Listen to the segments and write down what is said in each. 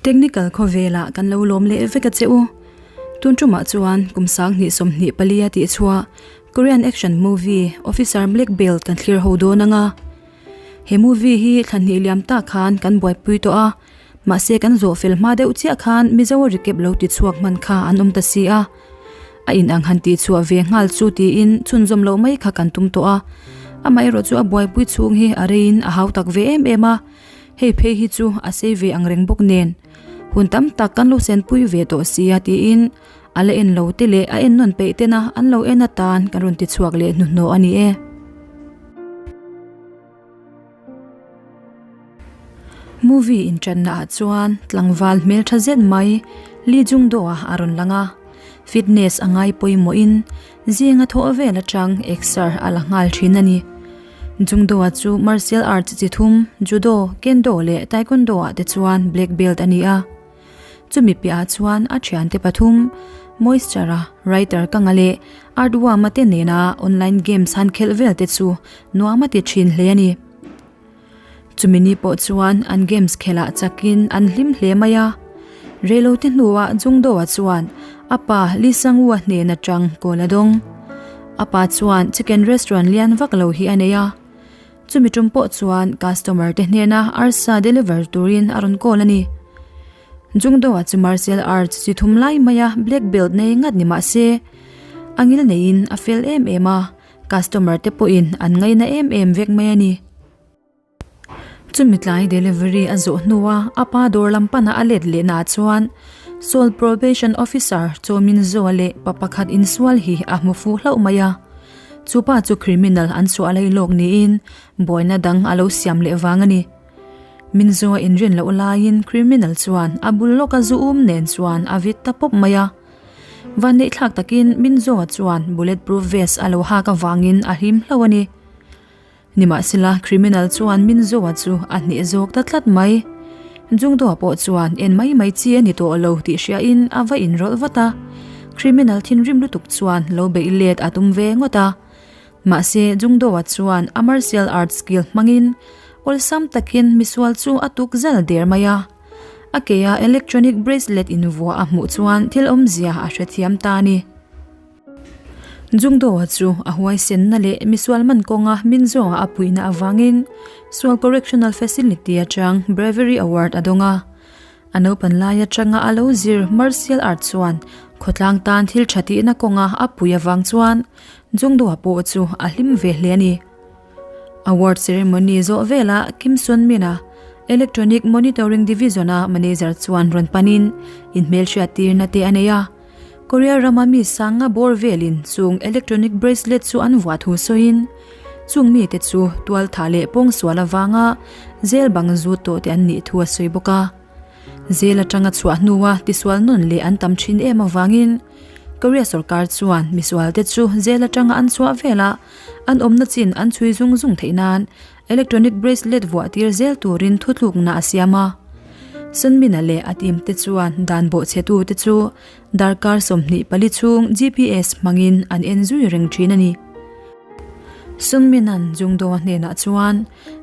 Technical khawvelah kan lo lawm leh vek a che u. Tun tumah chuan kum 2024 a tih chhuah Korean action movie Officer Black Belt kan thlir ho dawn ang a. He movie hi thla hnih liam tak khan kan buaipui tawh a, mahse kan zawh fel hma deuh chiah khan Mizo recap lo ti chhuak hman kha an awm ta si a. A in ang han tih chhuah ve nghal chu tiin chhunzawm loh mai kha kan tum tawh a. Amaherawh chu a buaipui chhung hi a reiin a hau tak ve em em a. Hei phei hi chu a sei ve ang reng bawk nen hun tam tak kan lo senpui ve tawh sia tiin a la en lo te leh a en nawn peih tena an lo en atan kan rawn ti chhuak leh hnuhnawh a ni e. Movie inṭanna ah chuan tlangval hmelṭha zet mai Lee Jung Do ah a rawn lang a, fitness a ngai pawimawhin zinga thawh vel aṭang exer a la nghal ṭhin a ni. Jungdo-a chu martial arts chi thum, judo, kendo leh taekwondo-ah te chuan black belt a ni a. Chumi piahah chuan a thiante pathum, Moisture-a, writer Kanga leh Artworm-a te nena online games han khelh vel te chu nuam a ti thin hle a ni. Chumi ni pawh chuan an games khelhah chakin an hlim hle mai a. Reilote hnuah Jungdo-a chuan a pa Lee Sang-woo-a hnen atang kawl a dawng. A pa chuan chicken restaurant lian vak lo hi a nei a. Chumi tum pawh chuan customer te hnena arsa deliver turin a rawn call a ni. Jungdo-a chu martial arts chi thum lai maia black belt nei ngat ni mah se, a ngil neiin a fel em em a, customer te pawhin an ngaina em em vek mai a ni. Chumi tlai delivery a zawh hnua a pa dawr lam pana a let lehna ah chuan Seoul Probation Officer Cho Min Zoa leh pa pakhat insual hi a hmu fuh hlauh mai a. Chu pa chu criminal an chhuah lai lawk niin buaina dang a lo siam leh vang a ni. Min Zoa inrin loh laiin criminal chuan a bul lawka zu um nen chuan a vit ta pawp mai a. Vanneihthlak takin Min Zoa chuan bulletproof vest a lo hak avangin a hlim hlauh a ni. Nimahsela, criminal chuan Minzoa chu a hneh zawk ta tlat mai. Jungdoa pawh chuan en mai mai chi a ni tawh lo tih hriain a va inrawlh vat a. Criminal thinrim lutuk chuan lo beih let a tum ve ngawt a. Mahse, Jungdoa chuan a martial arts skill hmangin awlsam takin misual chu a tuk zal der mai a. A keia electronic bracelet invuah a hmuh chuan thil awmzia a hrethiam ta a ni. Jungdoa chu a huaisenna leh misual man kawnga min zawnga a puihna avangin Seoul Correctional Facility atang Bravery Award a dawng a. A naupan lai atanga a lo zir martial art chuan khawtlang tan thil tha tihna kawnga a pui avang chuan Jungdoa pawh chu a hlim ve hle a ni. Award ceremony zawh velah Kim Sun-min-a Electronic Monitoring Division-a manager chuan rawn panin inhmelhriattirna te a nei a. Korea rama mi sanga bawr velin chung electronic bracelet chu an vuah thu sawiin, chung mite chu tualtha leh pawngsual avanga zel bang zut tawh te an nih thu a sawi bawk a. Zel atanga chhuah hnua tisual nawn leh an tam thin em avangin Korea sorkar chuan misualte chu zel atanga an chhuah velah an awmna chin an chhui zung zung theih nan Electronic bracelet vuah tir zel turin thutlukna a siam a. Sunmina leh a team te chuan dan bawhchhetu te chu darkar 24 chhung GPS hmangin an en zui reng thin a ni. Sunmina'n Jungdoa hnenah chuan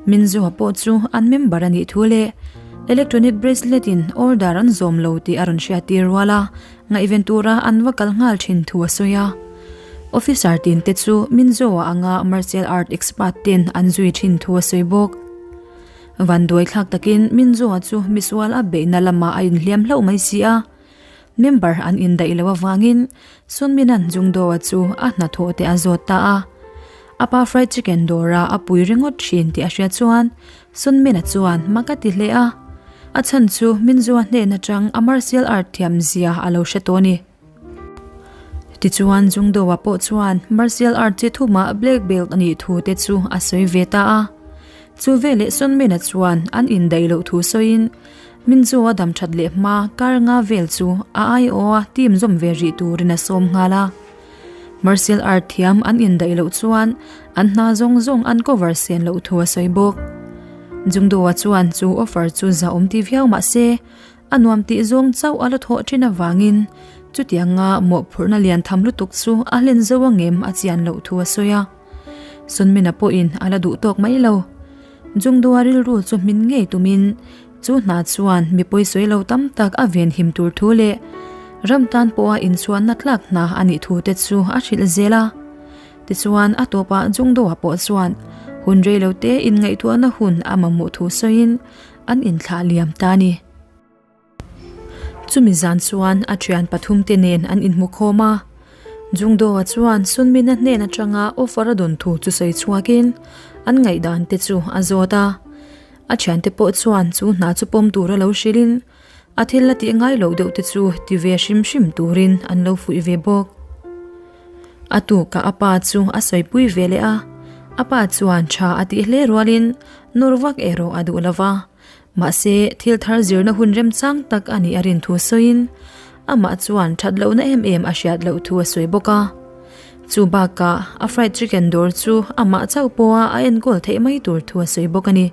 Minzoa pawh chu an member a nih thu leh electronic bracelet in order an zawm lo tih a rawn hriattir rual a, Ngaihven tura an va kal nghal thin thu a sawi a. Officer tin te chu Minzoa anga martial art expert ten an zui thin thu a sawi bawk. Van duai thlak takin Minzoa chu misual a beihna lamah a inhliam hlauh mai si a. Member an indaih loh avangin Sunminan Jungdoa chu a hnathawh te a zawt ta a. A pa fried chicken dawra a pui ringawt thin tih a hriat chuan Sunmina chuan mak a ti hle a, a chhan chu Minzua hnen atang a martial art thiam zia a lo hre tawh a ni. Tichuan Jungdoa pawh chuan martial art chi thumah black belt a nih thu te chu a sawi ve ta a. Chu veleh Sunmina chuan an indaih loh thu sawiin Minzua dam that leh hma kar nga vel chu a aiawha team zawm ve rih turin a sawm nghal a. Martial art thiam an indaih loh chuan an hna zawng zawng an cover sen loh thu a sawi bawk. Jungdoa chuan chu offer chu zahawm ti viau mah se, a nuam tih zawng chauh a la thawh thin avangin chutianga mawhphurhna lian tham lutuk chu a hlen zo angem a chian loh thu a sawi a. Sunmina pawhin a la duh tawk mai lo. Jungdoa rilru chu hmin ngei tumin. Chu hna chuan mi pawisawi lo tam tak a venhim tur thu leh ram tan pawha inchhuanna tlak hna a nih thu te chu a hrilh zel a. Tichuan, a tawpah Jungdoa pawh chuan hun rei lo te inngaihtuahna hun a mamawh thu sawiin an inthlah liam ta a ni. Chumi zan chuan a thian pathum te nen an inhmu khawm a. Jungdoa chuan Sunmina hnen atanga offer a dawn thu chu sawi chhuakin an ngaihdan te chu a zawt a. A thiante pawh chuan chu hna chu pawm tura lo hrilhin a thil la tih ngai loh deuh te chu ti ve hrim hrim turin an lo fuih ve bawk. A tukah a pa chu a sawipui ve leh a, a pa chuan tha a tih hle rualin nawr vak erawh a duh lo va. Mahse, thil thar zirna hun remchang tak a nih a rin thu sawiin amah chuan that lohna em em a hriat loh thu a sawi bawk a. Chu bakah a fried chicken dawr chu amah chauh pawha a enkawl theih mai tur thu a sawi bawk a ni.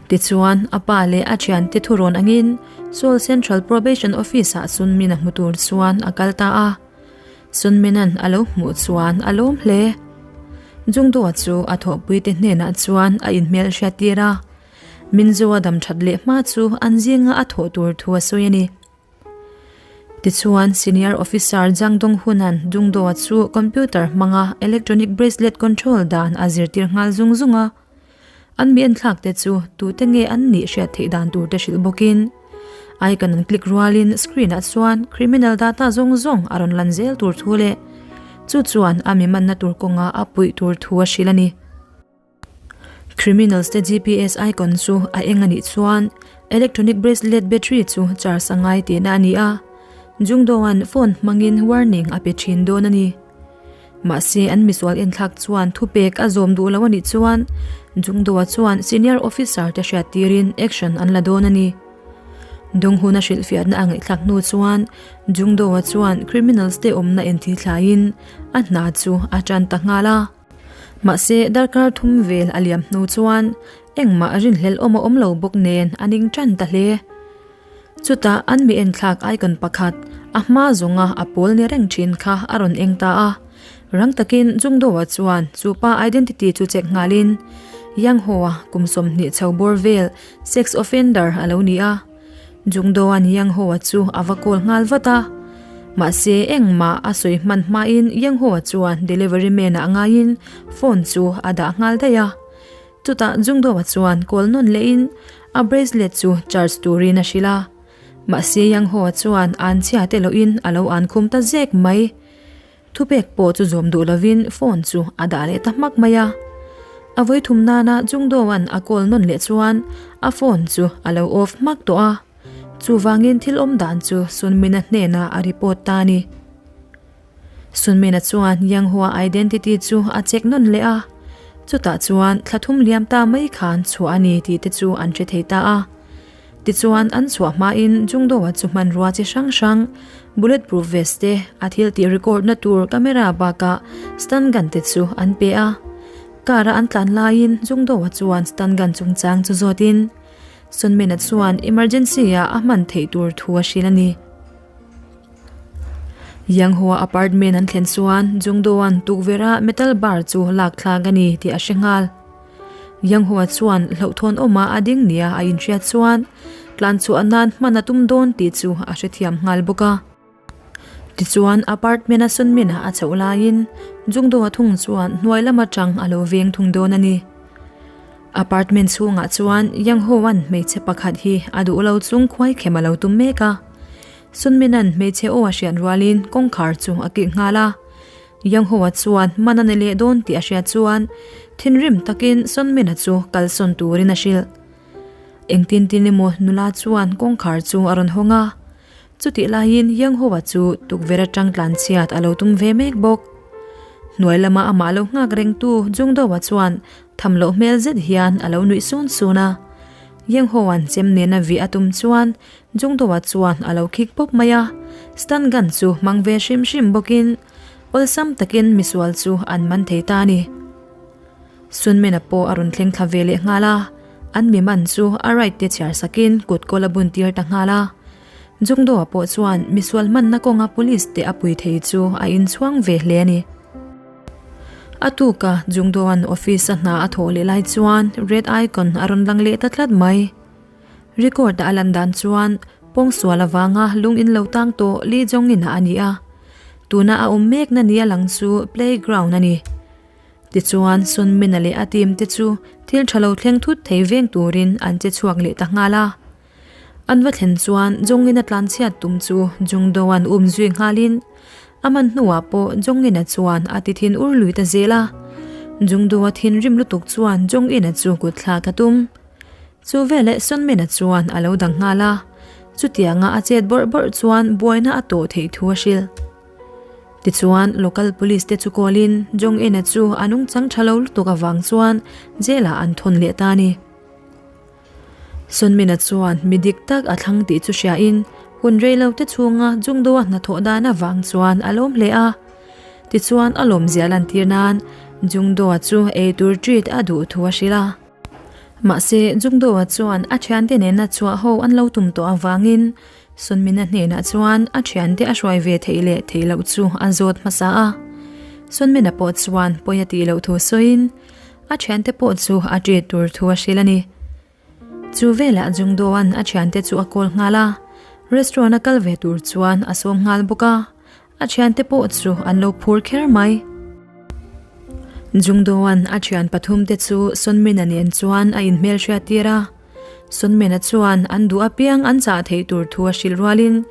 Tichuan, a pa leh a thiante thurawn angin Seoul Central Probation Office-ah Sunmin a hmu tur chuan a kal ta a. Sunminan a lo hmuh chuan a lawm hle. Jungdoa chu a thawhpuite hnenah chuan a inhmelhriat tir a. Minzoa dam that leh hma chu an zinga a thawh tur thu a sawi a ni. Tichuan, Senior Officer Jang Dong-huna'n Jungdoa chu computer hmanga electronic bracelet control dan a zirtir nghal zung zung a. An mi enthlak te chu tute nge an nih hriat theih dan tur te hrilh bawkin icon an click rualin screen ah chuan criminal data zawng zawng a rawn lan zel tur thu leh chu chuan a mi manna tur kawnga a puih tur thu a hrilh a ni. Criminals te GPS icon chu a eng a nih chuan electronic bracelet battery chu charge a ngai tihna a ni a, Jungdo-a'n phone hmangin warning a pe thin dawn a ni. Mahse, an misual enthlak chuan thupek a zawm duh lo a nih chuan Jungdoa chuan senior officer te hriat tirin action an la dawn a ni. Donghuna hrilhfiahna a ngaihthlak hnu chuan Jungdoa chuan criminals te awmna enthil thlaiin a hna chu a tan ta nghal a. Mahse, darkar thum vel a liam hnu chuan engmah rinhlelh awm a awm lo bawk nen a ning tan ta hle. Chutah an mi enthlak icon pakhat, a hma zawnga a pawl ni reng thin kha a rawn eng ta a. Rang takin Jungdo-a chuan chu pa identity chu check nghalin, Yang Ho-a kum 20 chho bawr vel sex offender a lo ni a. Jungdo-a'n Yang Ho-a chu a va call nghal vat a. Mahse engmah a sawi hman hmain Yang Ho-a chuan delivery man-ah ngaiin phone chu a dah nghal daih a. Chutah Jungdoa chuan kawl nawn lehin a bracelet chu charge turin a hrilh a. Mahse Yanghoa chuan an chhia te lohin a lo an khum ta zek mai. Thupek pawh chu zawm duh lovin phone chu a dah leh ta hmak mai a. A vawithum nana Jungdoa'n a kawl nawn leh chuan a phone chu a lo off hmak tawh a. Chuvangin thil awm dan chu Sunmina hnenah a report ta a ni. Sunmena chuan Yanghua identity chu a check nawn leh a, chutah chuan thla thum liam ta mai khan chhuah a ni tih te chu an hre thei ta a. Tichuan an chhuah hmain Jungdoa chu hmanrua chi hrang hrang, bullet proof vest te, a thil tih record na tur camera bakah stun gun te chu an pe a. Car a an tlan laiin Jungdoa chuan stun gun chungchang chu zawtin Sunmena chuan emergency ah a hman theih tur thu a hrilh a ni. Yanghua apartment an thlen chuan Jungdoan tukverha metal bar chu lak thlak a ni tih a hre nghal. Yanghua chuan hlauhthawn awma a ding nia a inhriat chuan tlan chhuah nan hman a tum dawn tih chu a hrethiam nghal bawk a. Tichuan apartment a Sunmin-a a chhoh laiin Jungdoa thung chuan hnuai lam atang a lo veng thung dawn a ni. Apartment chhungah chuan Yanghoan hmeichhe pakhat hi a duh lo chung khuaikhem a lo tum mek a. Sunminan hmeichhe aw a hriat rualin kawngkhar chu a kih nghal a. Yanghoa chuan man a ni leh dawn tih a hriat chuan thinrim takin Sunmina chu kalsawn turin a hrilh. Engtin tin emaw nula chuan kawngkhar chu a rawn hawng a. Chutih laiin Yanghoa chu tukverh atang tlan chhiat a lo tum ve mek bawk. Hnuai lama amah lo nghak rengtu Jungdoa chuan tham loh hmel zet hian a lo nuih sun sun a. Yanghoa'n chem nena vih a tum chuan Jungdoa chuan a lo khik pawp mai a, stun gun chu hmang ve hrim hrim bawkin awlsam takin misual chu an man thei ta a ni. Sunmena pawh a rawn thleng thla ve leh nghal a, an mi man chu a right te chhiar sakin kut kawl a bun tir ta nghal a. Jungdoa pawh chuan misual hmanna kawnga police te a pui thei chu a inchhuang ve hle a ni. A tuka Jungdoa'n office a hna a thawh leh lai chuan red icon a rawn lang leh ta tlat mai. Record a lan dan chuan pawngsual avanga lung in lo tang tawh Lee Jong In ah a ni a. Tuna a awm mekna nia lang chu playground a ni. Tichuan Sun Min-a leh a team te chu thil tha lo thleng thut thei veng turin an che chhuak leh ta nghal a. An va thlen chuan Jong-in-a tlanchhiat tum chu Jung-do-a'n um zui nghalin a man hnuah pawh Jong-in-a chuan a ti thin ur lui ta zel a. Jung-do-a thinrim lutuk chuan Jong-in-a chu kut thlak a tum. Chu veleh Sunmin-a chuan a lo dang nghal a, chutianga a chet bawrh bawrh chuan buaina a tawh theih thu a hrilh. Tichuan, local police te chu call-in Jong-in-a chu a nungchang tha lo lutuk avang chuan jail-ah an thawn leh ta a ni. Sunmin-a chuan mi dik tak a thlang tih chu hriain hun rei lo te chhunga Jungdo-a hnathawh dan avang chuan a lawm hle a. Tichuan, a lawmzia lantir nan Jungdo-a chu eitur treat a duh thu a hrilh a. Mahse, Jungdo-a chuan a thiante nena chhuah ho an lo tum tawh avangin Sunmina hnenah chuan a thiante a hruai ve theih leh theih loh chu a zawt hmasa a. Sunmina pawh chuan pawi a tih loh thu sawiin a thiante pawh chu a ṭit tur thu a hrilh a ni. Chu velah Jungdo-a'n a thiante chu a call nghal a, restaurant a kal ve tur chuan a sawm nghal bawk a. A thiante pawh chu an lo phur kher mai. Jungdo-a'n a thian pathumte chu Sunmina nen chuan a inhmelhriat tir a. Sunmina chuan an duh apiang an chah theih tur thu a hrilh rualin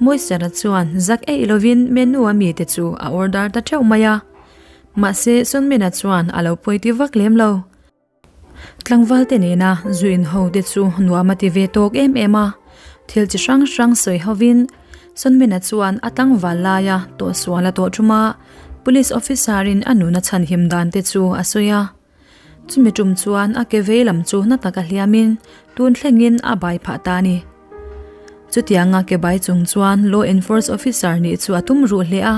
Moisara chuan zak eih lovin menu a mite chu a order ta theuh mai a. Mahse Sunmina chuan a lo pawi ti vak lem lo. Tlangvalte nena zu in ho te chu nuam a ti ve tawk em em a, thil chi hrang hrang sawi hovin Sunmina chuan a tlangval laia tawhsual a tawh thum a, Police officer in a nun a chhanhim dan te chu a sawi a. Chumi tum chuan a ke vei lam chu na taka hliamin tun thlengin a bai phah ta a ni. Chutianga ke bai chung chuan Law Enforce Officer nih chu a tum ruh hle a.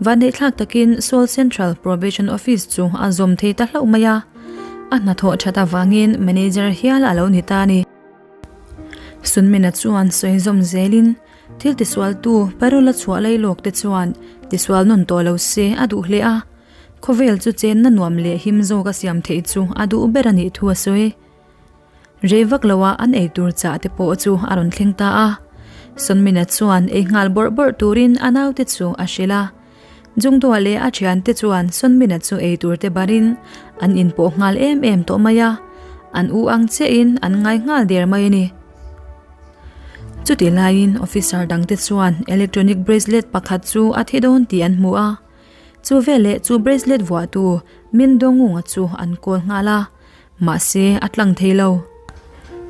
Vanneihthlak takin Seoul Central Probation Office chu a zawm thei ta hlauh mai a, a hnathawh that avangin manager hial a lo ni ta a ni. Sunmina chuan sawi zawm zelin thil tisualtu parole a chhuah lai lawk te chuan tisual nawn tawh lo se a duh hle a, khawvel chu chenna nuam leh him zawk a siam theih chu a duh ber a nih thu a sawi. Rei vak loah an ei tur chah te pawh chu a rawn thleng ta a. Sunmina chuan ei nghal bawrh bawrh turin a naute chu a hrilh a. Jungdua leh a thiante chuan Sunmina chu ei tur te barin an inpawh nghal em em tawh mai a, an u ang chiahin an ngai nghal der mai a ni. Chutih laiin officer dangte chuan electronic bracelet pakhat chu a thi dawn tih an hmu a. Chu veleh chu bracelet vuahtu Min Dongunga chu an kawl nghal a. Mahse, a tlang thei lo.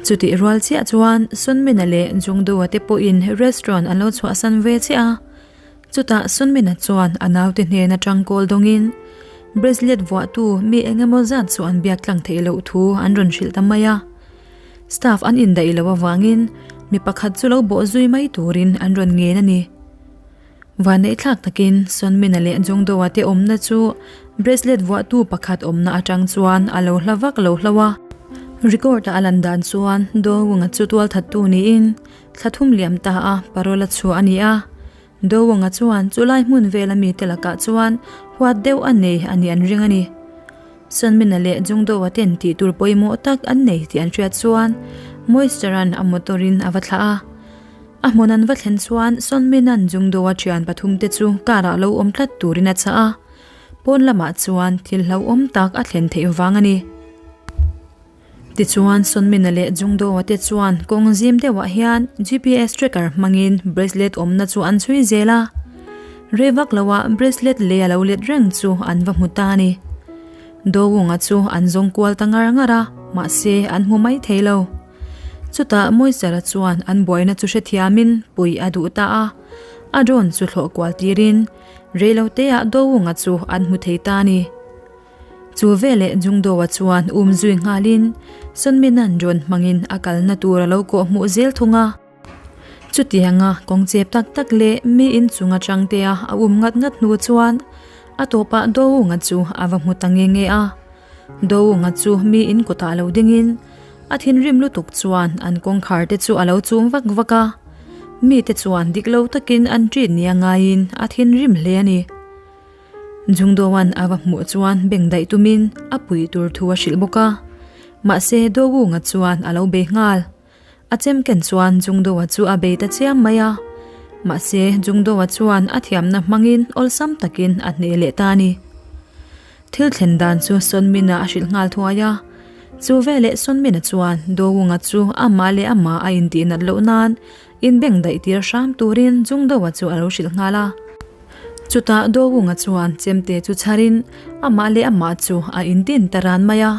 Chutih rual chiah chuan Sunmina leh Jungdo-a te pawhin restaurant an lo chhuahsan ve chiah a. Chutah Sunmina chuan a naute hnen atang kawl dawngin bracelet vuahtu mi eng emaw zat chu an biak tlang theih loh thu an rawn hrilh ta mai a. Staff an indaih loh avangin mi pakhat chu lo bawh zui mai turin an rawn ngen a ni. Vaneihthlak takin Sunmina leh Jungdo-a te awmna chu bracelet vuahtu pakhat awmna atang chuan a lo hla vak lo hlauh a. Record-a a lan dan chuan Dowunga chu tualthattu niin thla thum liam ta a parole a chhuah a ni a. Dowunga chuan chulai hmun vela mite lakah chuan huat deuh a nei a nih an ring a ni. Sunmina leh Jungdo-a ten tih tur pawimawh tak an nei tih an hriat chuan Moisturan a motor-in a va thlah a. A hmun an va thlen chuan Sonminan Jungdo-a thian pathumte chu car-ah lo awm tlat turin a chah a, pawn lamah chuan thil hlauhawm tak a thlen theih vang a ni. Tichuan Sonmina leh Jungdo-a te chuan kawng zim deuhah hian GPS tracker hmangin bracelet awmna chu an chhui zel a, rei vak loah bracelet lei a lo let reng chu an va hmu ta a ni. Dawunga chu an zawng kual ta ngar ngar a, mahse an hmu mai thei lo. Chutah Moisara chuan an buaina chu hrethiamin pui a duh ta a, a drone chu thlawh kual tirin reiloteah Dowunga chu an hmu thei ta a ni. Chu veleh Jungdoa chuan um zui nghalin Sunminan drone hmangin a kalna tur a lo kawh hmuh zel thung a. Chutianga kawng chep tak tak leh mi inchung atangtea a um ngat ngat hnu chuan a tawpah Dowunga chu a va hmu ta nge nge a. Dawunga chu mi in kawtah lo dingin a thinrim lutuk chuan an kawngkhar te chu a lo chung vak vak a, mite chuan dik lo takin an ṭit nia ngaiin a thinrim hle a ni. Jungdoan a va hmuh chuan beng daih tumin a pui tur thu a hrilh bawk a, mahse Dawunga chuan a lo bei nghal. A chem ken chuan Jungdoa chu a bei ta chiam mai a. Mahse, Jungdoa chuan a thiamna hmangin awlsam takin a hneh leh ta a ni. Thil thlen dan chu Sonmina a hrilh nghal thuai a. Chu veleh Sonmina chuan Dawunga chu amah leh amah a intihnat loh nan inbeng daih tir hram turin Jungdoa chu a lo hrilh nghal a. Chutah Dawunga chuan chemte chu chharin amah leh amah chu a intin ta ran mai a.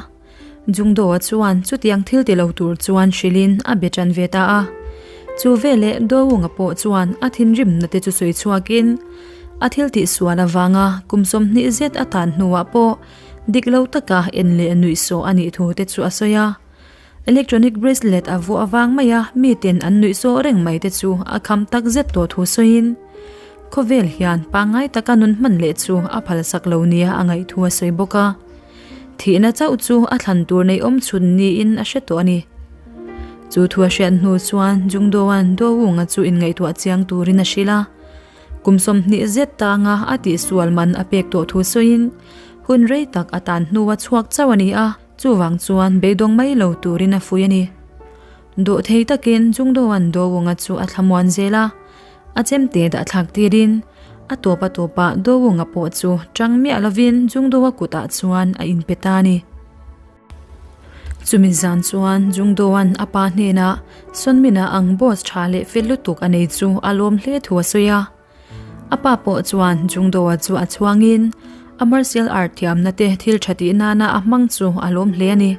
Jungdoa chuan chutiang thil ti lo tur chuan hrilhin a be tan ve ta a. Chu veleh Dawunga pawh chuan a thinrimna te chu sawi chhuakin a thil tih sual avanga kum 20 zet a tan hnuah pawh dik lo taka en leh nuihsawh a nih thu te chu a sawi a. Electronic bracelet a vuah avang maia miten an nuihsawh reng mai te chu a kham tak zet tawh thu sawiin khawvel hian pangngai taka nun hman leh chu a phalsak lo nia a ngaih thu a sawi bawk a. Thihna chauh chu a thlan tur nei awm chhun niin a hre tawh a ni. Chu thu a hriat hnu chuan Jungdoan Dawunga chu inngaihtuah chiang turin a hrilh a. Kum 20 zet tanga a tihsual man a pek tawh thu sawiin hun rei tak a tan hnua chhuak chauh a ni a, chuvang chuan beidawng mai lo turin a fuih a ni. Dawhthei takin Jungdoan Dawunga chu a thlamuan zel a. A chemte dah thlak tirin a tawp a tawpah Dawunga pawh chu tang miah lovin Jungdoa kutah chuan a inpe ta a ni. Chumi zan chuan Jungdoa'n a pa hnenah Sunmina ang boss tha leh fel lutuk a nei chu a lawm hle thu a sawi a. A pa pawh chuan Jungdoa chu a chhuangin a martial art thiamna te thil tha tih nana a hmang chu a lawm hle a ni.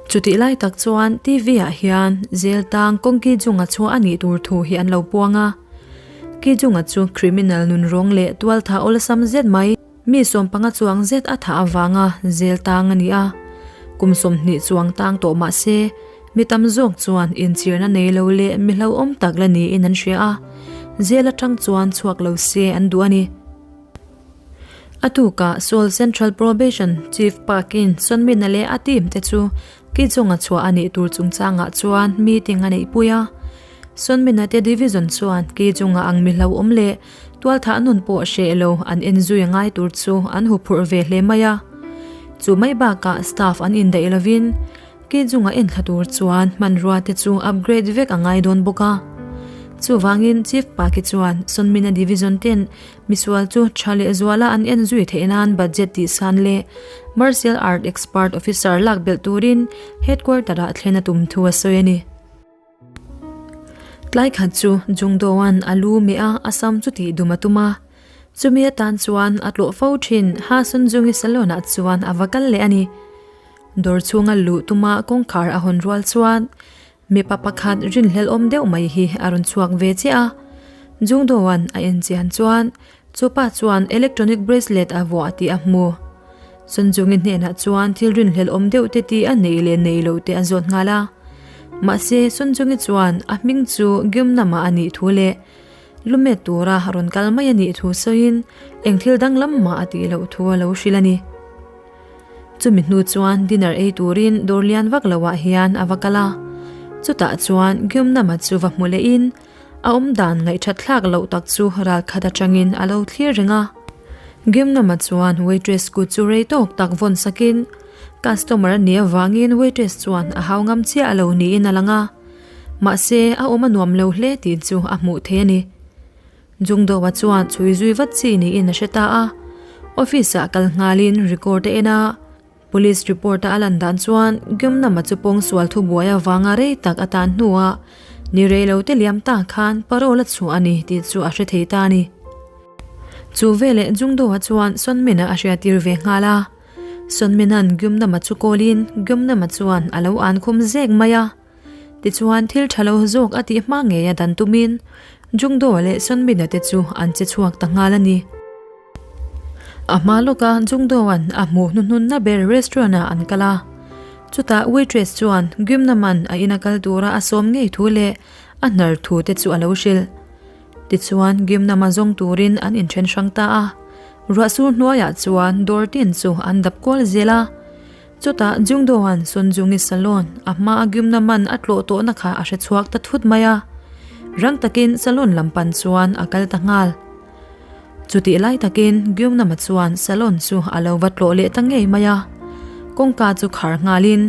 Chutih lai tak chuan TV ah hian zel tang kawng Ki Jung-a chhuah a nih tur thu hi an lo puang a. Ki Jung-a chu criminal nun rawng leh tualtha awlsam zet mai, mi 15 chuang zet a thah avanga zel tang a ni a. Kum 20 chuang tang tawh mah se, mi tam zawk chuan inchirna nei lo leh mi hlauhawm tak la niin an hria a, zel atang chuan chhuak lo se an duh a ni. A tukah Seoul Central Probation Chief Park-in Sonmina leh a team te chu ki chunga chhuah a nih tur chungchangah chuan meeting a neihpui a. Sonmina te division chuan ki chunga ang mi hlauhawm leh tualthah nun pawh hreh lo an en zui a ngai tur chu an huphurh ve hle mai a. Chu mai bakah staff an indaih lovin Ki chunga en thla tur chuan hmanrua te chu upgrade vek a ngai dawn bawk a. Chuvangin Chief Paki chuan Sonmina Division ten misual chu tha leh zuala an en zui theih nan budget tih san leh Martial Art Expert Officer lak belh turin Headquarter ah thlen a tum thu a sawi a ni. Tlai khat chu Jungdoan a lu meh a, a sam chu tih dum a tum a. Chumi atan chuan a tlawh fo thin Ha Sunjungi salon ah chuan a va kal leh a ni. Dawr chhunga luh tuma kawngkhar a hawn rual chuan mipa pakhat rinhlelhawm deuh mai hi a rawn chhuak ve chiah a. Jungdoan a en chian chuan chupa chuan electronic bracelet a vuah tih a hmu. Sunjungi hnenah chuan thil rinhlelhawm deuh te tih a neih leh neih loh te a zawt nghal a. Mahse Sunjungi chuan a hming chu Gyumnam-a a nih thu leh Lumet tura rawn kal mai a nih thu sawiin eng thil danglam mah a tih loh thu a lo hrilh a ni. Chumi hnu chuan dinner ei turin dawr lian vak lo ah hian a va kal a, chutah chuan Gyumnam-a chu va hmu lehin a awmdan ngaihthat thlak loh tak chu ral khat atangin a lo thlir reng a. Gyumnam-a chuan waitress kut chu rei tawk tak vawn sakin customer a nih avangin waitress chuan a hau ngam chiah lo niin a lang a, mahse a awm a nuam lo hle tih chu a hmuh thei a ni. Jungdoa chuan chhui zui vat chi niin a hre ta a, office ah kal nghalin record a en a, police report a a lan dan chuan Gyumnam-a chu pawngsual thubuai avanga rei tak a tan hnuah ni rei lo te liam ta khan parole a chhuah a ni tih chu a hre thei ta a ni. Chu veleh Jungdoa chuan Sonmin-a a hriattir ve nghal a, Sonmin-a'n Gyumnam-a chu call-in Gyumnam-a chuan a lo an khum zek mai a. Tichuan thil tha lo zawk a tih hma ngei a dan tumin Jungdo leh Sunbina te chu an che chhuak ta nghal a ni. A hma lawka Jungdo-a'n a hmuh hnuhnunna ber restaurant-ah an kal a. Chutah waitress chuan Gyumnaman a ina kal tura a sawm ngei thu leh a hnar thu te chu a lo hrilh. Tichuan Gyumnama zawng turin an inthen hrang ta a. Ruahsur hnuaiah chuan dawr tin chu an dap kual zel a. Chutah Jungdoan Sunjungi salon a hma a Gyumna man a tlawh tawhna kha a hre chhuak ta thut mai a, rang takin salon lam pan chuan a kal ta nghal. Chutih lai takin Gyumnama chuan salon chu a lo va tlawh leh ta ngei mai a, kawngka chu khar nghalin.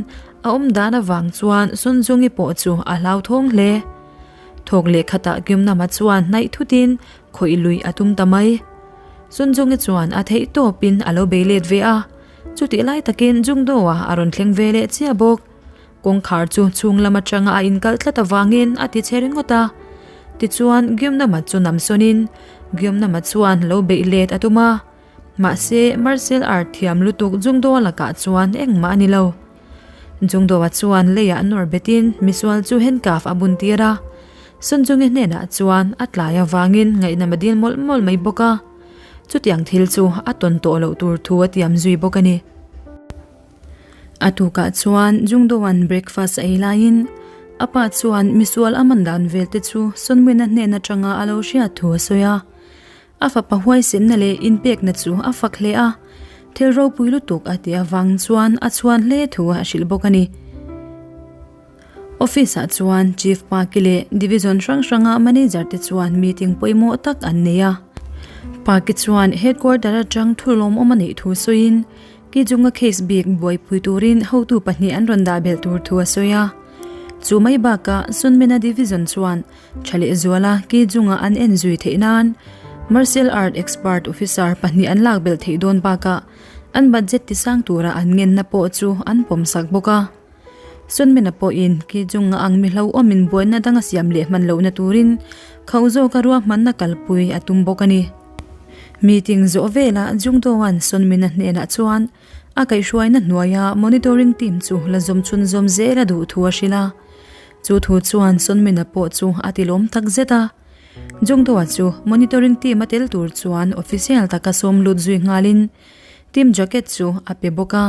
A awm dan avang chuan Sunzungi pawh chu a hlauthawng hle. Thawk leh khatah Gyumnama chuan hnaih thutin khawih lui a tum ta mai. Sunzungi chuan a theih tawpin a lo bei let ve a, chutih lai takin Jungdo-a a rawn thleng ve leh chiah bawk. Kawngkhar chu chhung lam atanga a inkalh tlat avangin a ti che ringawt a. Tichuan Gyumnama chu namsawnin Gyumnama chuan lo beih let a tum a. Mahse, martial art thiam lutuk Jungdo-a lakah chuan engmah a ni lo. Jungdo-a chuan leiah nawr betin misual chu handcuff a bun tir a. Sunjungi hnenah chuan a tlai avangin ngaihnam a dil mawlh mawlh mai bawk a. Chutiang thil chu a tawn tawh loh tur thu a tiam zui bawk a ni. A tukah chuan Jungdo-a'n breakfast a ei laiin a pa chuan misual a man dan vel te chu Sunwin-a hnen atanga a lo hriat thu a sawi a. A fapa huaisenna leh inpekna chu a fak hle a, thil ropui lutuk a tih avang chuan a chhuan hle thu a hrilh bawk a ni. Office ah chuan Chief Paki leh Division hrang hranga Manager te chuan meeting pawimawh tak an nei a. Paki chuan Headquarter atang thu lawmawm a neih thu sawiin Ki chunga case bik buaipui turin hotu pahnih an rawn dah belh tur thu a sawi a. Chu mai bakah Sunmena Division chuan Tha leh zuala ki chunga an en zui theih nan Martial Art Expert Officer pahnih an lak belh theih dawn bakah an budget tisang tura an ngenna pawh chu an pawmsak bawk a. Sunmena pawhin ki chunga ang mi hlauhawmin buaina dang a siam leh hman lohna turin khauh zawka ruahmanna kalpui a tum bawk a ni. Meeting zawh velah Jungdoan Sunmena hnenah chuan a kaihhruaina hnuaia monitoring team chu la zawm chhunzawm zel a duh thu a hrilh a. Chu thu chuan Sunmina pawh chu a ti lawm tak zet a. Jungdoa chu monitoring team a tel tur chuan official taka sawm lut zui nghalin team jacket chu a pe bawk a.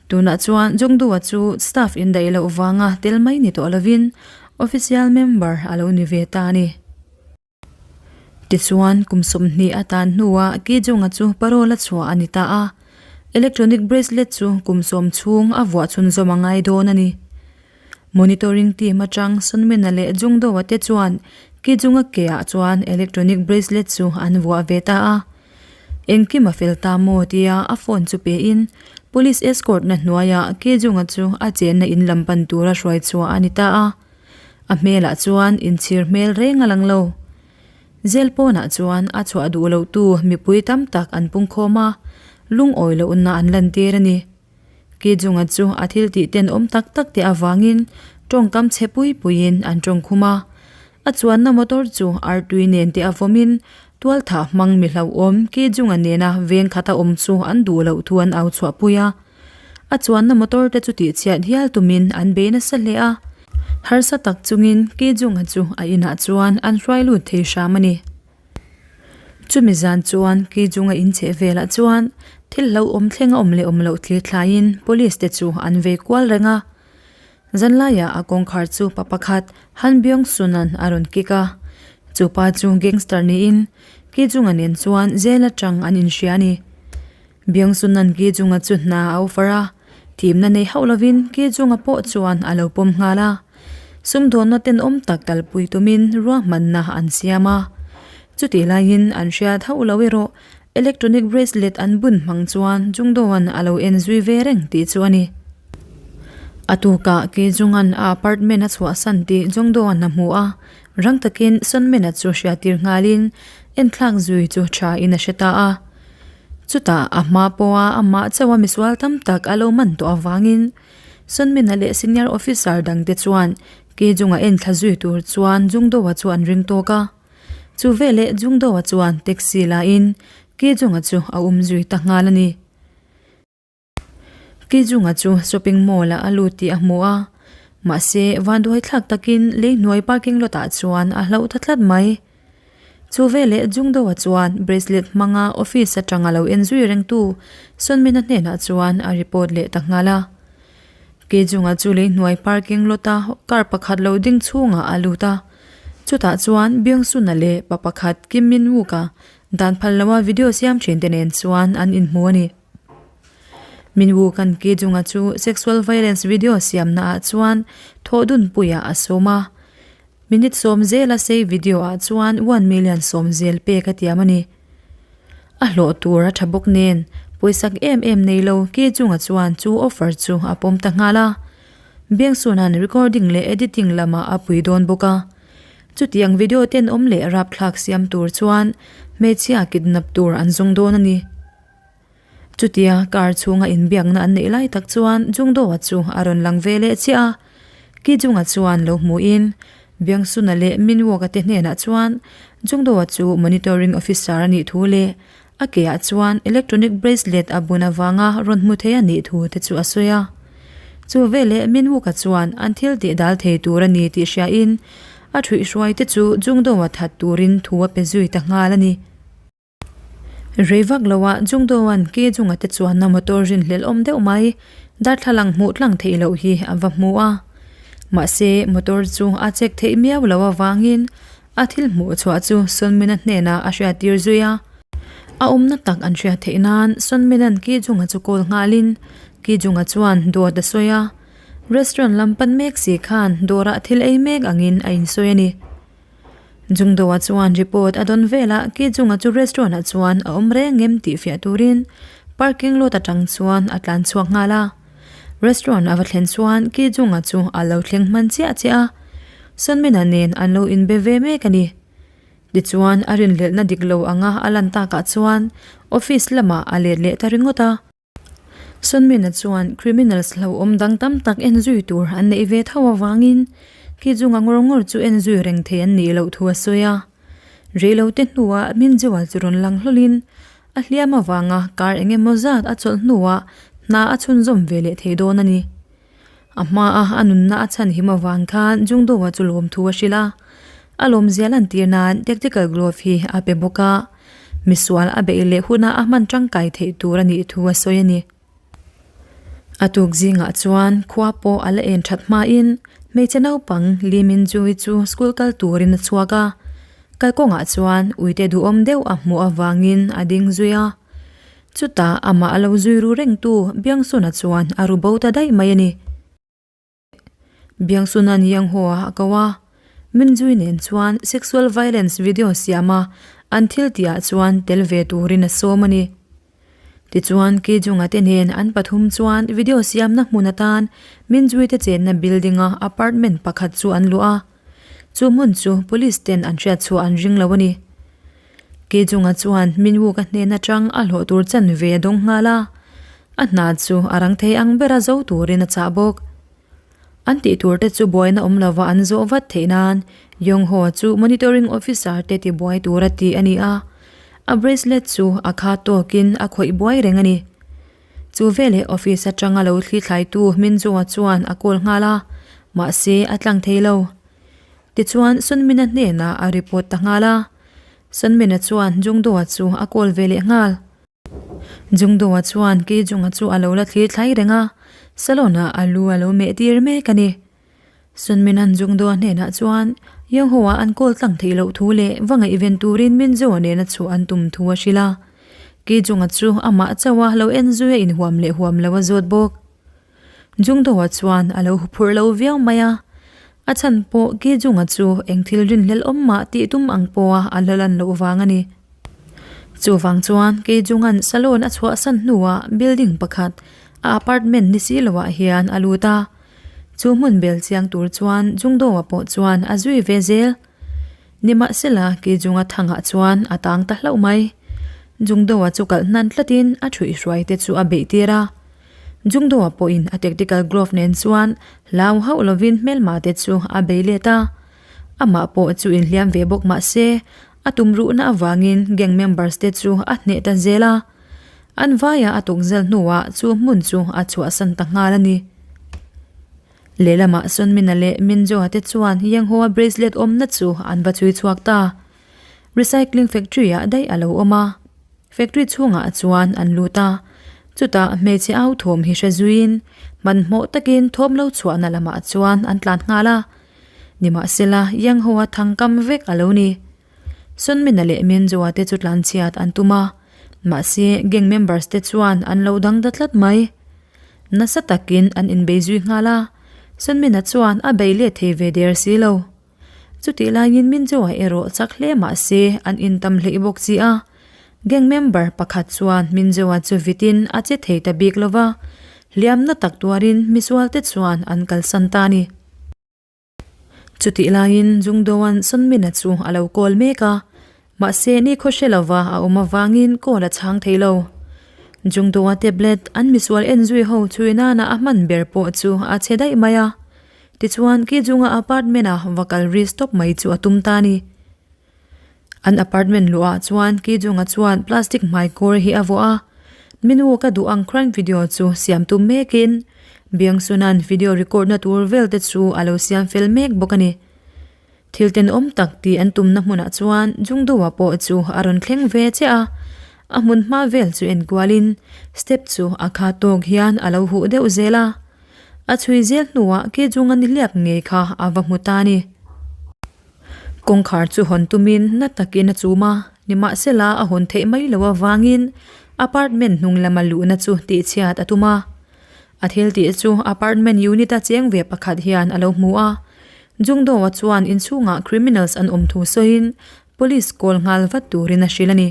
Tunah chuan Jungdoa chu staff indaih loh vanga tel mai ni tawh lovin official member a lo ni ve ta a ni. Tichuan, kum 20 a tan hnuah Ki-Jung-a chu parole a chhuah a ni ta a, electronic bracelet chu kum 10 chhung a vuah chhunzawm a ngai dawn a ni. Monitoring team atang Sunmin-a leh Jungdo-a te chuan Ki-Jung-a ke-ah chuan electronic bracelet chu an vuah ve ta a. Engkim a fel ta maw tia a phone chu pein police escort-na hnuaiah Ki-Jung-a chu a chenna in lam pan tura hruai chhuah a ni ta a. A hmelah chuan inchhir hmel reng a lang lo. Zel pawnah chuan a chhuah duh loh tu mipui tam tak an pungkhawm a, lungawi lohna an lantir a ni. Kijunga chu a thil tih tenawm tak tak te avangin tawngkam chhe pui puiin an tawngkhum a. A chuanna motor chu artui nen te a vawmin tualthah hmang mi hlauhawm Kijunga nena veng khata awm chu an duh loh thu an au chhuahpui a. A chuanna motor te chu tihchhiat hial tumin an bei nasa hle a, harsa tak chungin Kijunga chu a inah chuan an hruai lut thei hram a ni. Chumi zan chuan Kijunga incheh velah chuan thil hlauhawm thleng a awm leh awm loh thlir thlaiin police te chu an vei kual reng a. Zanlaiah a kawngkhar chu pa pakhat Han Byung Sun-a'n a rawn kick a, chu pa chu gangster niin Kijunga nen chuan jail atang an inhria a ni. Byung-Sun-a'n Ki-Jung-a chu hna a offer a, thimna nei hauh lovin Ki-Jung-a pawh chuan a lo pawm nghal a. Sumdawnna tenawm tak kalpui tumin ruahmanna an siam a. Chutih laiin an hriat hauh lo erawh electronic bracelet an bun hmang chuan Jungdo-a'n a lo en zui ve reng tih chu a ni. A tukah Ki-Jung-a'n a apartment a chhuahsan tih Jungdo-a'n a hmu a, rang takin Sunmin-a chu hriattir nghalin enthlak zui chu thain a hre ta a. Chutah a hma pawha amah chauha misual tam tak a lo man tawh avangin Sunmina leh senior officer dangte chuan Kijunga enthla zui tur chuan Jungdoa chu an ring tawk a. Chu veleh Jungdoa chuan taxi lain Kijunga chu a um zui ta nghal a ni. Kijunga chu shopping mall ah a lut tih a hmu a, mahse vanduaithlak takin lei hnuai parking lot ah chuan a hlauh ta tlat mai. Chu veleh Jungdo-a chuan bracelet hmanga office atanga lo en zui rengtu Sunmin-a hnenah chuan a report leh ta nghal a. Kijunga chu lei hnuai parking lot a car pakhat lo ding chhungah a lut a, chutah chuan Byung-sun-a leh pa pakhat Kim Min-wook-a dan phal loa video siam thin te nen chuan an inhmu a ni. Minwu kan ki chunga chu sexual violence video siamna ah chuan thawhdun puiah a sawm a. Minute sawm zela sei video ah chuan one million sawm zel pek a tiam a ni. A hlawh tur a tha bawk nen pawisak em em nei lo ki chunga chuan chu offer chu a pawm ta nghal a. Biangsuna'n recording leh editing lamah a pui dawn bawk a. Chutiang video tenawm leh rapthlak siam tur chuan hmeichhia kidnap tur an zawng dawn a ni. Chutia car chhunga inbiakna an neih lai tak chuan Jungdoa chu a rawn lang ve leh chiah a. Ki Junga chuan lo hmuhin Biangsuna leh Minwoka te hnenah chuan Jungdoa chu monitoring officer a nih thu leh a keah chuan electronic bracelet a bun avanga rawn hmu thei a nih thu te chu a sawi a. Chu veleh Minwoka chuan an thil tih dal thei tur a ni tih hriain a thuihhruai te chu Jungdoa that turin thu a pe zui ta nghal a ni. Rei vak loah Jungdoan ke chunga te chuanna motor rinhlelh awm deuh mai darthlalang hmuh tlang theih loh hi a va hmu a. Mahse motor chu a check theih miau loh avangin a thil hmuh chhuah chu Sunmina hnenah a hriattir zui a. A awmna tak an hriat theih nan Sunmina'n ke chunga chu call nghalin ke chunga chuan dawt a sawi a. Restaurant lam pan mek si khan dawrah thil ei mek angin a insawi a ni. Jungdoa chuan report a dawn velah Kijunga chu restaurant ah chuan a awm reng em tih fiah turin parking lot atang chuan a tlan chhuak nghal a. Restaurant a va thlen chuan Kijunga chu a lo thleng hman chiah chiah a, Sunmina nen an lo inbe ve mek a ni. Tichuan a rinhlelhna dik lo anga a lan takah chuan office lamah a let leh ta ringawt a. Sunmina chuan criminals hlauhawm dang tam tak en zui tur an neih ve tho avangin khi chunga ngawr ngawr chu en zui reng thei an nih loh thu a sawi a. Reilote hnuah Minjual chu rawn lang hlawlin a hliam avanga kar eng emaw zat a chawlh hnuah hna a chhunzawm ve leh thei dawn a ni. A hmaa a nunna a chhan him avang khan Jungdoa chu lawmthu a hrilh a, a lawmzia lantir nan tactical glove hi a pe bawk a, misual a beih leh huna a hman tangkai theih tur a nih thu a sawi a ni. A tuk zingah chuan khua pawh a la en that hmain hmeichhe naupang Lee Min-jui chu school kal turin a chhuak a, kalkawngah chuan uite duhawm deuh a hmuh avangin a ding zui a. Chutah amah a lo zui ru rengtu Biangsuna chuan a ru bo ta daih mai a ni. Biangsuna'n Yangho-a a ko a, Minjui nen chuan sexual violence video siama an thil tihah chuan tel ve turin a sawm a ni. Tichuan Kijunga te nen an pathum chuan video siamna hmun atan Minjui te chenna building-a apartment pakhat chu an luah a, chu hmun chu police ten an hriatchhuah an ring lo a ni. Kijunga chuan Minwoo-ka hnen atang a hlawh tur chanve a dawng nghal a, a hna chu a rang thei ang bera zo turin a chah bawk. An tih tur te chu buaina awm lova an zawh vat theih nan Yong-ho chu monitoring officer te tibuai tura tih a ni a, a bracelet chu a kha tawkin a khawih buai reng a ni. Chu veleh office atanga lo thli thlaitu Minjoo-a chuan a call nghal a, mahse a tlang thei lo. Tichuan Sunmina hnenah a report ta nghal a, Sunmina chuan Jungdoa chu a call ve leh nghal. Jungdoa chuan Kijunga chu a lo la thlir thlai reng a, salon ah a lu a lo meh tir mek a ni. Sunmina'n Jungdoa hnenah chuan Yongho-a an call tlang theih loh thu leh va ngaihven turin Minjo-a nena chhuah an tum thu a hrilh a. Kijunga chu amah chauha lo en zui a inhuam leh huam lo a zawt bawk. Jungdoa chuan a lo huphurh lo viau mai a, a chhan pawh Kijunga chu eng thil rinhlelh awm mah tih tum ang pawha a la lan loh vang a ni. Chuvang chuan Kijunga'n salon a chhuahsan hnuah building pakhat a apartment ni si loah hian a lut a, chu hmun bel chiang tur chuan Jungdoa pawh chuan a zui ve zel. Nimahsela Kijunga thangah chuan a tang ta hlauh mai. Jungdoa chu kalh hnan tlatin a thuihhruai te chu a beih tir a. Jungdoa pawhin a tactical glove nen chuan hlau hauh lovin hmelma te chu a bei let a. Amah pawh chu inhliam ve bawk mah se, a tumruhna avangin gang members te chu a hneh ta zel a. An vaia a tukzel hnuah chu hmun chu a chhuahsan ta nghal a ni. Lehlamah Sunmina leh Minjoa te chuan Yanghoa bracelet awmna chu an va chhui chhuak ta. Recycling factory ah daih a lo awm a, factory chhungah chuan an lut a, chutah hmeichhe au thawm hi hre zuiin hmanhmawh takin thawm lo chhuahna lamah chuan an tlan nghal a, nimahsela Yanghoa thangkam vek a lo ni. Sunmina leh Minjoa te chu tlanchhiat an tum a, mahse gang members te chuan an lo dang ta tlat mai. Nasa takin an inbei zui nghal a, Sunmina chuan a bei let thei ve der si lo. Chutih laiin Minjoa erawh chak hle mah se an intam hleih bawk chi a. Gang member pakhat chuan Minjoa chu vitin a che thei ta bik lo va. Hliamna tak tuarin misualte chuan an kalsan ta a ni. Chutih laiin Jungdoan Sunmina chu a lo call mek a, mahse nikhaw hre lova a awm avangin call a chhang thei lo. Jungdoa tablet an misual en zui ho chhui nana a hman ber pawh chu a chhe daih mai a, tichuan Kijunga apartment-a va kal risk tawp mai chu a tum ta a ni. An apartment luah chuan Kijunga chuan plastic hmai kawr hi a vuah a, Minu ka duh ang crime video chu siam tum mekin Byungsun-a'n video record na tur vel te chu a lo siam fel mek bawk a ni. Thil tenawm tak tih an tumna hmunah chuan Jungdo-a pawh chu a rawn thleng ve chiah a, a hmun hma vel chu enkualin step chu a kha tawk hian a lo huh deuh zel a. A chhui zel hnuah Kijunga nihliap ngei kha a va hmu ta a ni. Kawngkhar chu hawn tumin na takin a chum a, nimahsela a hawn theih mai loh avangin apartment hnung lama luhna chu tihchhiat a tum a. A thil tih chu apartment unit a cheng ve pakhat hian a lo hmu a. Jungdo-a chuan inchhungah criminals an awm thu sawiin police call nghal vat turin a hrilh a ni.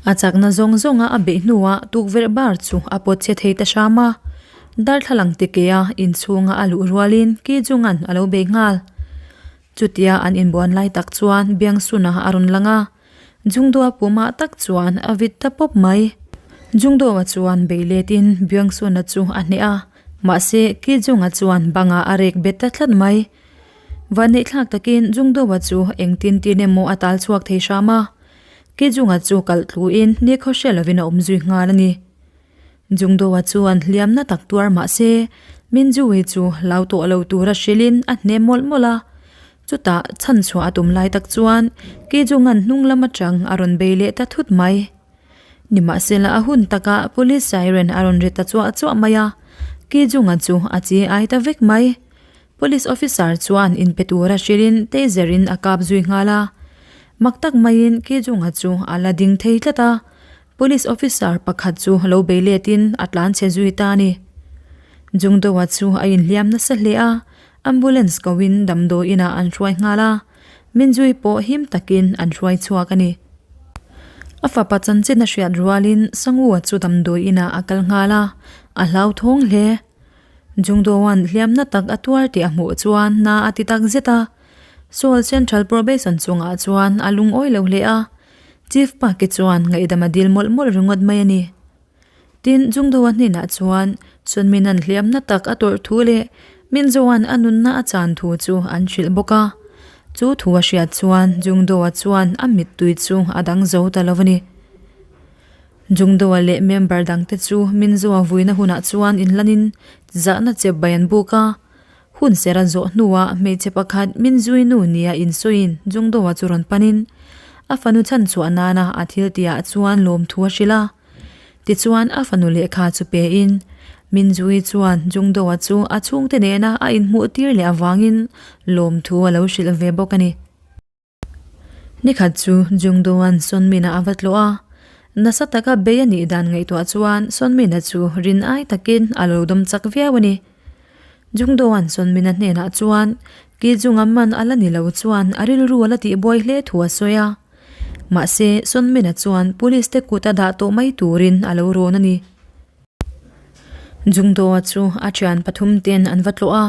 A chakna zawng zawnga a beih hnuah tukverh bar chu a pawt chhe thei ta hram a, darthlalang ti kea inchhunga a luh rualin Ki Junga'n a lo bei nghal. Chutia an inbuan lai tak chuan Biangsuna a rawn lang a, Jungdoa pumah tak chuan a vit ta pawp mai. Jungdoa chuan bei letin Biangsuna chu a hneh a, mahse Ki Junga chuan bangah a rek bet ta tlat mai. Vanneihthlak takin Jungdoa chu engtin tin emaw a tal chhuak thei hram a. Kijunga chu kalh tluin nikhaw hre lovin a awm zui nghal a ni. Jungdoa chuan hliamna tak tuar mah se, Minjui chu hlau tawh lo tura hrilhin a hne mawlh mawlh a. Chutah chhan chhuah a tum lai tak chuan Kijunga'n hnung lam atang a rawn bei leh ta thut mai. Nimahsela a hun takah police siren a rawn ri ta chuah chuah mai a, Kijunga chu a chi ai ta vek mai. Police officer chuan inpe tura hrilhin taser in a kap zui nghal a. Mak tak maiin Kijunga chu a la ding thei tlat a. Police officer pakhat chu lo bei letin a tlan chhe zui ta a ni. Jungdoa chu a inhliam nasa hle a, ambulance koin damdawi inah an hruai nghal a. Minjui pawh him takin an hruai chhuak a ni. A fapa chanchin a hriat rualin Sangua chu damdawi inah a kal nghal a, a hlauthawng hle. Jungdoan hliamna tak a tuar tih a hmuh chuan na a ti tak zet a. Seoul Central Probation chungah chuan a lungawi lo hle a, Chief Park-i chuan ngaihdam a dil mawlh mawlh ringawt mai a ni. Tin, Jungdoa hnenah chuan Sunmin-a'n hliamna tak a tawrh thu leh Minzoa'n a nunna a chan thu chu an hrilh bawk a. Chu thu a hriat chuan Jungdoa chuan a mittui chu a dang zo ta lo a ni. Jungdoa leh member dangte chu Minzoa vuina hunah chuan inlanin zahna chep bai an buk a. Hun ser a zawh hnuah hmeichhe pakhat Minzui nu nia insawiin Jungdoa chu rawn panin a fanu chhanchhuah nana a thil tihah chuan lawmthu a hrilh a. Tichuan a fanu lehkha chu pein Minzui chuan Jungdoa chu a chhungte nena a inhmuh tir leh avangin lawmthu a lo hrilh ve bawk a ni. Nikhat chu Jungdoan Sonmina a va tlawh a, nasa taka bei a nih dan ngaihtuah chuan Sonmina chu rin ai takin a lo dawm chak viau a ni. Jungdoan Sonmina hnenah chuan Ki Junga man a la ni lo chuan a rilru a la tihbuai hle thu a sawi a. Mahse, Sonmina chuan police te kut a dah tawh mai turin a lo rawn a ni. Jungdoa chu a thian pathum ten an va tlawh a,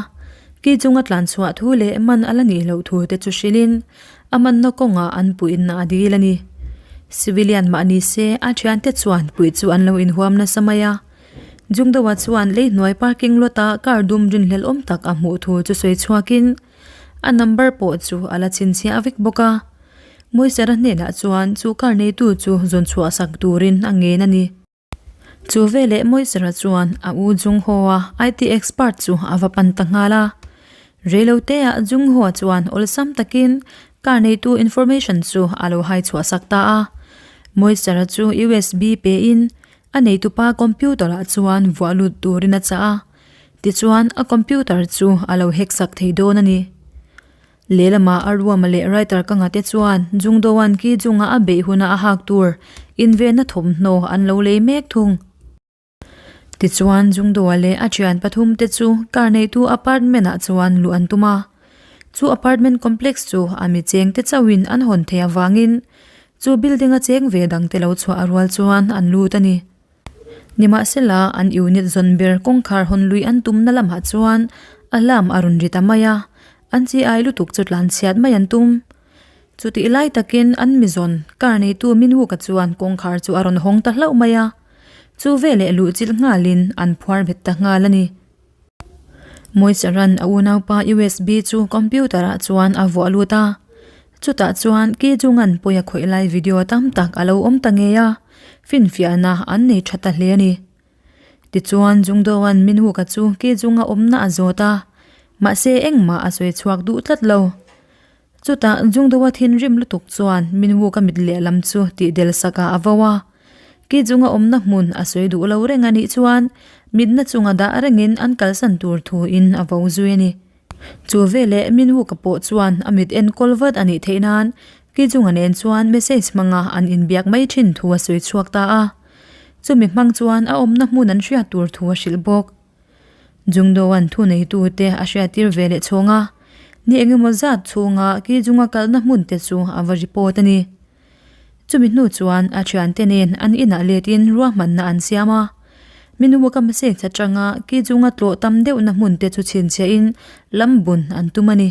ki chunga tlan chhuah thu leh man a la nih loh thu te chu hrilhin a manna kawngah an puihna a dil a ni. Civilian mah ni se a thiante chuan puih chu an lo inhuam nasa mai a. Jungdoa chuan leihnuai parking lot a car dum rinhlelh awm tak a hmuh thu chu sawi chhuakin a number pawh chu a la chhinchhiah vek bawk a. Moisera hnenah chuan chu car neitu chu zawn chhuah sak turin a ngen a ni. Chu veleh Moisera chuan a u Jungho-a IT expert chu a va pan ta nghal a. Reiloteah Jungho-a chuan awlsam takin car neitu information chu a lo hai chhuah sak ta a. Moisera chu USB pein a neitupa computer-ah chuan vuah lut turin a chah a. Tichuan a computer chu a lo hack sak thei dawn a ni. Lehlamah a ruama leh writer ka ngate chuan Jungdoan ki chunga a beih huna a hak tur invenna thawmhnaw an lo lei mek thung. Tichuan Jungdoa leh a thian pathum te chu car neitu apartment ah chuan luh an tum a. Chu apartment complex chu a mi cheng te chauhin an hawn theih avangin chu building a cheng ve dang te lo chhuah a rual chuan an lut a ni. Nimahsela, an unit zawn ber kawngkhar hawn lui an tumna lamah chuan alarm a rawn ri ta mai a, an chi ai lutuk chu tlan chhiat mai an tum. Chutih lai takin an mi zawn car neitu Minwuka chuan kawngkhar chu a rawn hawng ta hlauh mai a, chu veleh luh chilh nghalin an phuar bet ta nghal a ni. Moicharan a unaupa USB chu computer ah chuan a vuah lut a, chutah chuan Ki Jung-a'n pawi a khawih lai video tam tak a lo awm ta ngei a, finfiahna an nei tha ta hle a ni. Tichuan Jungdo-a'n Minwook-a chu Ki Jung-a awmna a zawt a, mahse engmah a sawi chhuak duh tlat lo. Chutah Jungdo-a thinrim lutuk chuan Minwook-a mit lehlam chu tih del sakah a vo a. Ki chunga awmna hmun a sawi duh lo reng a nih chuan mitna chunga dah rengin an kalsan tur thuin a vo zui a ni. Chu veleh Minwook-a pawh chuan a mit enkawl vat a nih theih nan Ki chunga nen chuan message hmanga an inbiak mai thin thu a sawi chhuak ta a. Chumi hmang chuan a awmna hmun an hriat tur thu a hrilh bawk. Jungdoan thuneitute a hriattir ve leh chhawng a, ni engemaw zat chhunga Ki Junga kalna hmun te chu a va report a ni. Chumi hnu chuan a thiante nen an inah letin ruahmanna an siam a, Minwaka message atanga Ki Junga tlawh tam deuhna hmun te chu chhinchhiahin lam bun an tum a ni.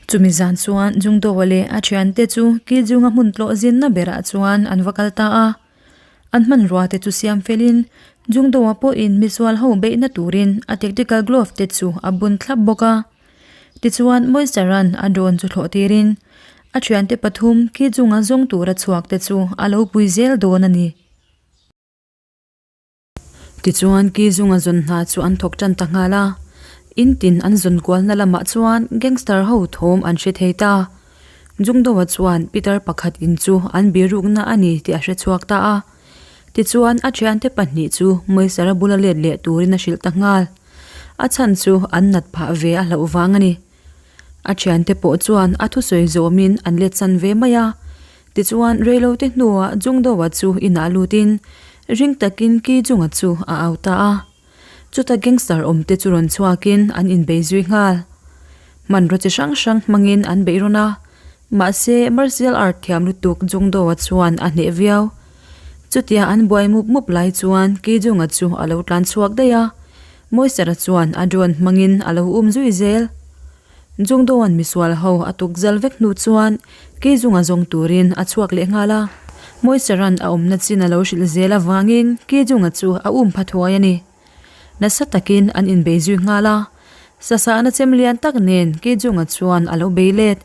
Chumi zan chuan Jungdoa leh a thiante chu Ki Junga hmun tlawh zinna berah chuan an va kal ta a. An hmanrua te chu siam felin Jungdoa pawhin misual ho beihna turin a tactical glove te chu a bun thlap bawk a. Tichuan Moisaran a drone chu thlawh tirin a thiante pathum khi chunga zawng tura chhuak te chu a lo pui zel dawn a ni. Tichuan ki zunga zawn hna chu an thawk tan ta nghal a, in tin an zawn kualna lamah chuan gangster ho thawm an hre thei ta. Jungdoa chuan Peter pakhat in chu an birukna a ni tih a hre chhuak ta a. Tichuan a thiante pahnih chu Moisara bula let leh turin a hrilh ta nghal. A chhan chu an nat phah ve a hlauh vang a ni. A thiante pawh chuan a thusawi zawmin an let san ve mai a. Tichuan reilote hnuah Jungdoa chu inah lutin ring takin Ki Junga chu a au ta a. Chuta gangster awmte chu rawn chhuakin an inbei zui nghal. Hmanraw chi hrang hrang hmangin an beih rawn a, mahse martial art thiam lutuk Jungdoa chuan a hneh viau. Chutia an buai mup mup lai chuan Ki Junga chu a lo tlan chhuak daih a, Moisara chuan a drone hmangin a lo um zui zel. Jungdoan misual ho a tuk zal vek hnu chuan Keizunga zawng turin a chhuak leh nghal a. Moisaran a awmna chin a lo hrilh zel avangin Keizunga chu a um pha thuai a ni. Nasa takin an inbei zui nghal a. Sasahna chem lian tak nen Keizunga chuan a lo bei let.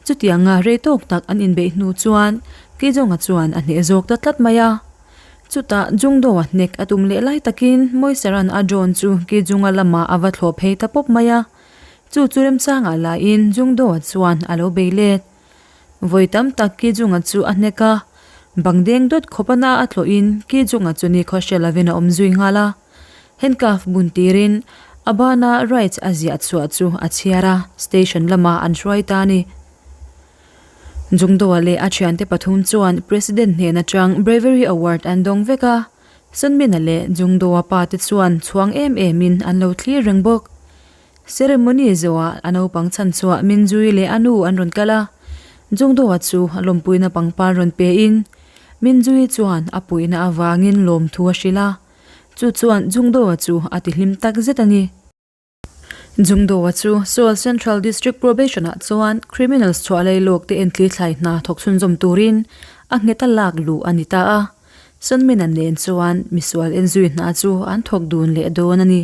Chutianga rei tawk tak an inbeih hnu chuan Keizunga chuan a hneh zawk ta tlat mai a. Chutah Jungdoa hnek a tum leh lai takin Moisaran a drone chu Keizunga lamah a va thlawh phei ta pawp mai a. Chu chu remchangah lahin Jungdoa chuan a lo bei let. Vawi tam tak Ki Junga chu a hnek a, bang deng dawt khawp a na a tlawhin Ki Junga chu nikhaw hre lovin a awm zui nghal a. Handcuff bun tirin a bana rights a ziah chhuah chu a chhiar a, station lamah an hruai ta a ni. Jungdoa leh a thiante pathum chuan President hnen atang Bravery Award an dawng vek a, Sunmina leh Jungdoa pa te chuan chhuang em emin an lo thlir reng bawk. Ceremony zawhah a naupang chhan chhuah Minjui leh a nu an rawn kal a, Jungdoa chu a lawmpuina pangpar rawn pein Minjui chuan a puihna avangin lawmthu a hrilh a, chu chuan Jungdoa chu a tihlim tak zet a ni. Jungdoa chu Seoul Central District Probation-ah chuan criminals chhuah lei lawk te entli thlai hna thawk chhunzawm turin a nghet a lak luh a ni ta a, Sunmin-a nen chuan misual enzui hna chu an thawk dun leh dawn a ni.